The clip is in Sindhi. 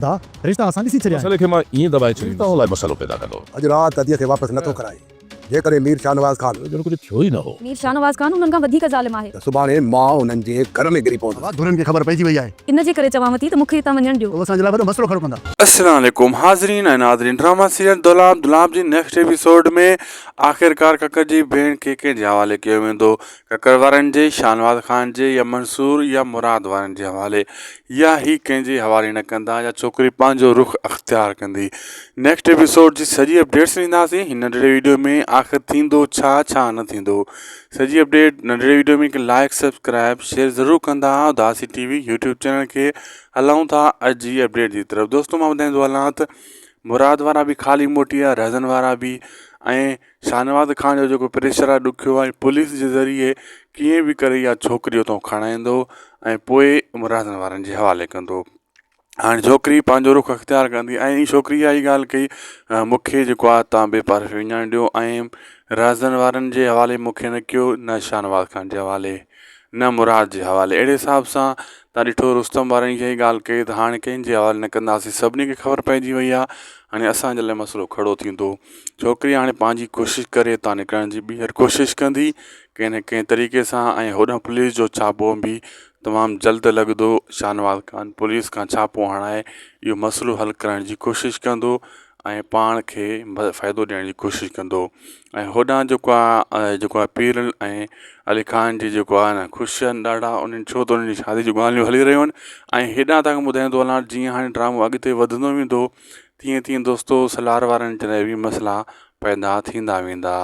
ٿا، رشتا اسان ڏسي ڇڏيا آهن. مسئلي کي مان ائين دٻائي ڇڏيندس. توهان لاء مسئلو پيدا ڪندو. اڄ رات اديء کي واپس نٿو ڪرائي. جيڪڏهن مير شاهنواز خان. ڄڻ ڪجهه ٿيو ئي نه هو. مير شاهنواز خان انهن کان وڌيڪ ظالم آهي. ته سڀاڻي مان انهن جي گهر ۾ گري پوندس. بابا ڌرين کي خبر پئجي وئي آهي. ان جي ڪري چوانو ٿي ته مون کي هتان وڃڻ ڏيو. هو اسان جي لاء وڏو مسئلو کڙو ڪندا. السلام عليڪم حاضرين ۽ ناظرين ڊراما سيريل دولاب دولاب جي نيڪسٽ ايپيسوڊ ۾ آخرڪار ڪڪر جي ڀيڻ کي ڪنهن جي حوالي ڪيو ويندو ڪڪر وارن جي شاهنواز خان جي يا منصور يا مراد وارن جي حوالي يا هي ڪنهن جي حوالي نه ڪندا يا ڇوڪري پنهنجو رخ اختيار ڪندي نيڪسٽ ايپيسوڊ جي سڄي اپڊيٽس ڏينداسين هن ننڍڙي ويڊيو ۾ آخر ٿيندو ڇا ڇا نه ٿيندو سڄي اپڊيٽ ننڍڙي ويڊيو ۾ هڪ لائڪ سبسڪرائب شيئر ضرور ڪندا اداسي ٽي وي يوٽيوب چينل کي هلون ٿا اڄ جي اپڊيٽ جي طرف دوستو مان ٻڌائيندو هلان ته مراد وارا به خالي موٽي آيا رهزن وارا به ۽ شاهنواز خان جو جيڪو پريشر آهي ڏکيو آهي پوليس جي ذريعي ڪيئن به ڪري اها ڇوڪري اتان کڻائيندو ۽ پوء مرادن وارن جي حوالي ڪندو هاڻي ڇوڪري پنهنجو رخ اختيار ڪندي ۽ ڇوڪري اها ئي ڳالهه ڪئي مونکي جيڪو آهي تان ٻئي پاسي وڃڻ ڏيو ۽ رهزن وارن جي حوالي مونکي نه ڪيو نه شاهنواز خان جي حوالي نه مراد جي حوالي اهڙي حساب سان تان ڏٺو رستم وارن اها ئي ڳالهه ڪئي ته هاڻي ڪنهن جي حوالي نه ڪنداسين سڀني کي خبر پئجي وئي آهي هاڻي اسان جي لاء مسئلو کڙو ٿيندو ڇوڪري هاڻي پنهنجي ڪوشش ڪري اتان نڪرڻ جي ٻيهر ڪوشش ڪندي ڪنهن نه ڪنهن طريقي سان ۽ هوڏانهن پوليس جو ڇاپو به تمام جلد لڳندو شاهنواز خان پوليس کان ڇاپو هڻائي اهو مسئلو حل ڪرڻ جي ڪوشش ڪندو ۽ پاڻ کي فائدو ڏيڻ جي ڪوشش ڪندو ۽ هوڏانهن جيڪو آهي جيڪو آهي پيرل ۽ علي خان جي جيڪو آهي نه خوش آهن ڏاڍا انهن ڇو ته انهن جي شادي جون ڳالهيون هلي رهيون آهن ۽ هيڏانهن توهان کي ٻڌائيندو هلان جيئن هاڻي ڊرامو اڳتي وڌندو ويندو تيئن تيئن دوستو سلار وارن جي لاء به مسئلا پيدا ٿيندا ويندا.